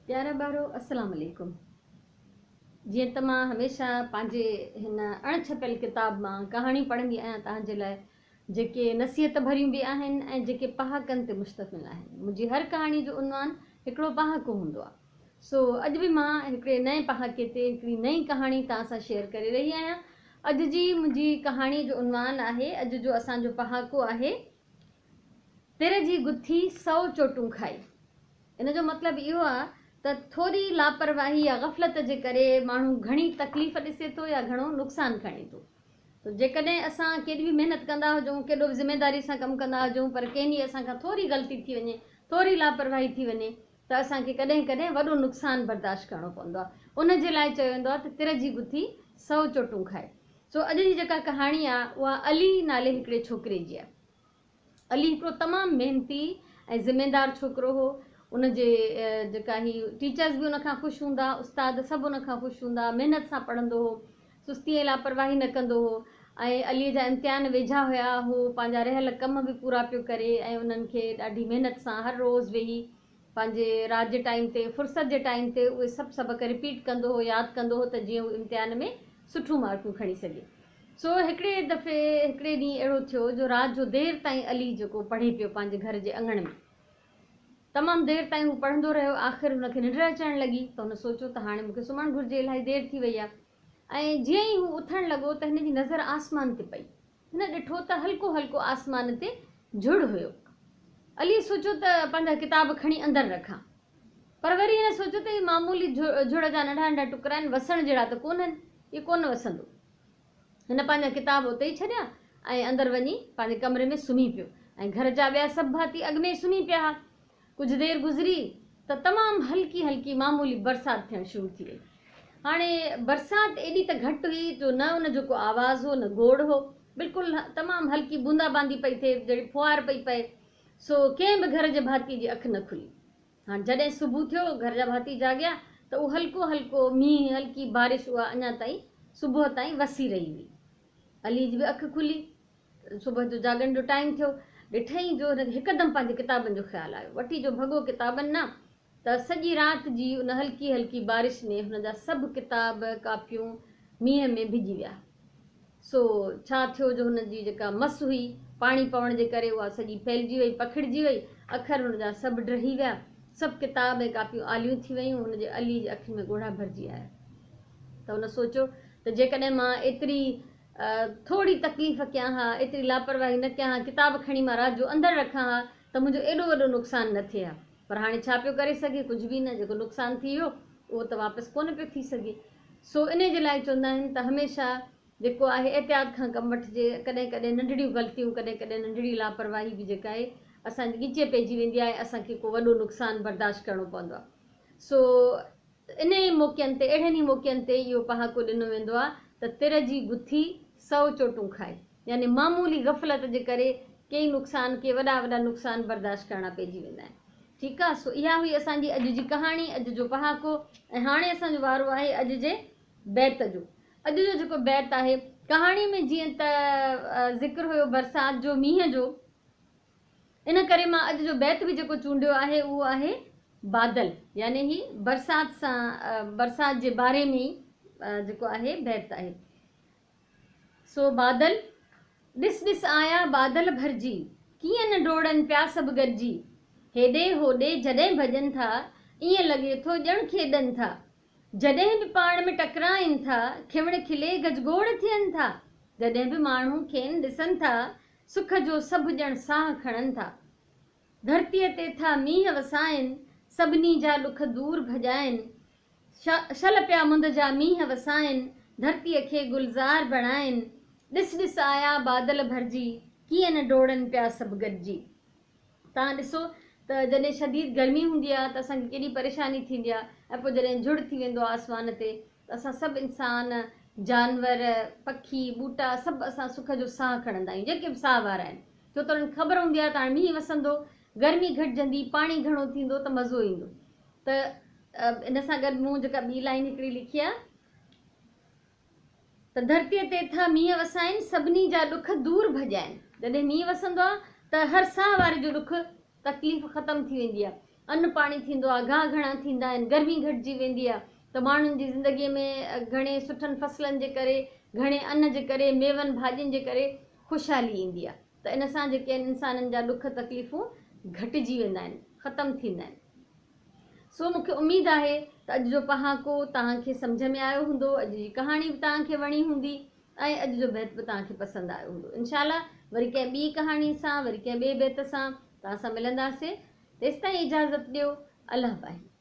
پيارا ٻارو السلام عليڪم جيئن ته مان هميشه پنهنجي هن اڻ ڇپيل ڪتاب مان ڪهاڻيون پڙهندي آهيان توهان جي لاء جيڪي نصيحت ڀريون به آهن ۽ جيڪي پهاڪن تي مشتمل آهن منهنجي هر ڪهاڻي جو عنوان هڪڙو پهاڪو هوندو آهي سو اڄ به مان هڪڙي نئين پهاڪي تي هڪڙي نئين ڪهاڻي توهان سان شيئر ڪري رهي آهيان اڄ جي منهنجي ڪهاڻي جو عنوان آهي اڄ جو اسان جو پهاڪو آهي تر جي گٿي سئو چوٽون کائي. ان جو مطلب اهو آ ته ٿوري لاپرواهي يا غفلت جي ڪري ماڻهو گهڻي تڪليف ڏسي ٿو يا گهڻو نقصان کڻي ٿو. ته جيڪڏهن اسان ڪيڏي به محنت ڪندا هجون، ڪيڏو به ذميداري سان ڪم ڪندا هجون پر ڪنهن ڏينهن اسان کان ٿوري غلطي ٿي وڃي، ٿوري لاپرواهي ٿي وڃي ته اسان کي ڪڏهن ڪڏهن وڏو نقصان برداشت ڪرڻو پوندو آ. ان جي لاء چيو ويندو آ ته تر جي گٿي سئو چوٽون کائي. سو اڄ جي جيڪا ڪهاڻي آ اها علي نالي هڪڙي ڇوڪري جي آ. علي هڪڙو تمام محنتي ۽ ذميدار ڇوڪرو هو. ان جي جيڪا هي ٽيچرز به ان کان خوش هوندا، استاد سڀ ان کان خوش هوندا، محنت سان پڙهندو هو، سستي ۽ لاپرواهي نه ڪندو هو ۽ علي جا امتحان ويجها هيا، هو پنهنجا رهيل ڪم به پورا پيو ڪري ۽ انهن کي ڏاڍي محنت سان هر روز ويهي پنهنجي رات جي ٽائيم تي فرصت جي ٽائيم تي اهي سڀ سبق رپيٽ ڪندو هو، ياد ڪندو هو ته جيئن هو امتحان ۾ سٺيون مارڪون کڻي سگهي. سو هڪڙي دفعي هڪڙي ڏينهن اهڙو ٿيو جو رات جو دير تائين علي جيڪو پڙهي پيو پنهنجي گهر جي اڱڻ ۾ تمام دير تائين هو پڙهندو رهيو آخر هن کي ننڊ اچڻ لڳي ته هن سوچيو ته هاڻي مون کي سمهڻ گهرجي الاهي دير ٿي وئي آهي ۽ جيئن ئي هو اٿڻ لڳو ته هن جي نظر آسمان تي پئي هن ڏٺو ته هلڪو هلڪو آسمان تي جهڙ هيو علي سوچيو ته پنهنجا ڪتاب کڻي اندر رکان پر وري هن سوچيو ته هي معمولي جهڙ جا ننڍا ننڍا ٽڪرا آهن وسڻ جهڙا ته ڪونهن اهي ڪونه وسندو هن پنهنجا ڪتاب اتي ئي ڇڏيا ۽ اندر وڃي پنهنجي ڪمري ۾ سمهي پيو ۽ گهر جا ٻيا سڀ ڀاتي اڳ ۾ ئي سمهي پيا ها. ڪجهه دير گذري ته تمام هلڪي هلڪي معمولي برسات ٿيڻ شروع ٿي وئي. هاڻي برسات ايڏي ته گهٽ هئي جو نه ان جو ڪو آواز هو نه گوڙ هو. بلڪل تمام هلڪي بوندا باندي پئي ٿئي جهڙي ڦوهار پئي پئي. سو ڪنهن به گهر جي ڀاتيء جي اک نه کلي. هاڻ جڏهن صبح ٿيو، گهر جا ڀاتي جاڳيا ته اهو هلڪو هلڪو مينهن، هلڪي بارش اها اڃا تائين صبح تائين وسي رهي هئي. علي جي به اک کلي. صبح جو جاڳڻ جو ٽائيم ٿيو. ڏٺائين جو هن کي هڪدم پنهنجي ڪتابن جو خيال آيو. وٺي جو ڀڳو ڪتابن ڏانهن ته سڄي رات جي ان هلڪي هلڪي بارش ۾ هن جا سڀ ڪتاب، ڪاپيون مينهن ۾ ڀڄي ويا. سو ڇا ٿيو جو هن جي جيڪا مس هئي، پاڻي پوڻ جي ڪري اها سڄي ڦهلجي وئي، پکڙجي وئي. اکر هن جا سڀ ڊهي ويا. سڀ ڪتاب ۽ ڪاپيون آليون ٿي ويون. هن جي علي جي اکين ۾ ڳوڙها ڀرجي آيا ته هن سوچيو ته جيڪڏهن مان ايتري ٿوري تڪليف ڪيان ها، ايتري لاپرواهي نه ڪيان ها، ڪتاب کڻي مان رات جو اندر رکان ها ته منهنجو ايڏو وڏو نقصان نه ٿئي ها. پر هاڻي ڇا پيو ڪري سگهي؟ ڪجهه به نه. جيڪو نقصان ٿي ويو، اهو ته واپس ڪونه پيو ٿي سگهي. سو انهي جي لاء چوندا آهن ته هميشه جيڪو آهي احتياط کان ڪم وٺجي، ڪڏهن ڪڏهن ننڍڙيون غلطيون، ڪڏهن ڪڏهن ننڍڙي لاپرواهي به جيڪا آهي اسان جي ڳچيء پئجي ويندي آهي ۽ اسان کي ڪو وڏو نقصان برداشت ڪرڻو پوندو آهي. سو انهي موقعن تي، اهڙن ئي موقعن تي اهو پهاڪو ڏنو ويندو آهي ته تر جي گٿي سئو چوٽون کائي. يعني معمولي غفلت جي ڪري ڪيئي نقصان، ڪي وڏا وڏا نقصان برداشت ڪرڻا پئجي ويندا آهن. ٺيڪ آ، سو اها هئي اسان جي اڄ جي ڪهاڻي، اڄ جو پهاڪو ۽ هاڻي اسان جو وارو آهي اڄ جي بيت جو. اڄ جو جيڪو بيت آهي، ڪهاڻي ۾ جيئن ته ذڪر هيو برسات جو، مينهن جو، ان ڪري مان اڄ جو بيت به جيڪو چونڊيو آهي اهو آهي بادل يعني هي برسات سان برسات جي باري ۾ ئي جيڪو آهي بيت آهي. سو بادل، ڏس ڏس آيا بادل ڀرجي، ڪيئن نه ڊوڙن پيا سڀ گڏجي. هيڏي هوڏي جڏهن ڀڄن ٿا، ائين لڳي ٿو ڄڻ کيڏن ٿا. جڏهن به پاڻ ۾ ٽڪرائن ٿا، کنوڻ کلي گجگوڙ ٿين ٿا. جڏهن به ماڻهو کين ڏسن ٿا، سک جو سڀ ڄڻ ساهه کڻن ٿا. ڌرتيء تي ٿا مينهن وسائن، سڀني جا ڏک دور ڀڄائن. شل پيا مند جا مينهن وسائن، ڌرتيء کي گلزار بڻائن. ڏس ڏس آيا بادل ڀرجي، ڪيئن نه ڊوڙن پيا سڀ گڏجي. توهان ڏسو ته جڏهن شديد گرمي هوندي آهي ته اسان کي ڪيڏي پريشاني ٿيندي آهي ۽ پوء جڏهن جهڙ ٿي ويندو آهي آسمان تي ته اسان سڀ انسان، جانور، پکي، ٻوٽا سڀ اسان سک جو ساهه کڻندا آهيون جيڪي به ساهه وارا آهن ڇو ته انهن کي خبر هوندي آهي ته هاڻي مينهن وسندو، گرمي گهٽجندي، پاڻي گهڻو ٿيندو ته مزو ايندو ته ان سان گڏ مون جيڪا ٻي لائين هڪڙي لکي آهي ته ڌرتيء تي ٿا مينهن وسائن، سڀني جا ڏک دور ڀڄائن. جڏهن مينهن وسندو آهي ته هر ساهه واري جو ڏک تڪليف ختم ٿي ويندي آهي ان پاڻي ٿيندو آهي، گاهه گهڻا ٿيندا آهن، گرمي گهٽجي ويندي آهي ته ماڻهن جي زندگيء ۾ گهڻي سٺن فصلن جي ڪري، گهڻي ان جي ڪري، ميون ڀاڄين جي ڪري خوشحالي ايندي آهي ته ان سان جيڪي آهن انسانن جا ڏک تڪليفون گهٽجي ويندا آهن، ختم ٿيندا آهن. سو مون کي اميد آهي ته اڄ جو پهاڪو توهان کي سمجهه ۾ آيو هوندو، اڄ جي ڪهاڻي به توهان کي وڻي هوندي ۽ اڄ جو بيت به توهان کي پسند آيو هوندو. انشاء الله وري ڪنهن ٻي ڪهاڻي سان، وري ڪنهن ٻئي بيت سان توهان سان ملنداسين. تيستائين اجازت ڏيو. الله باهي.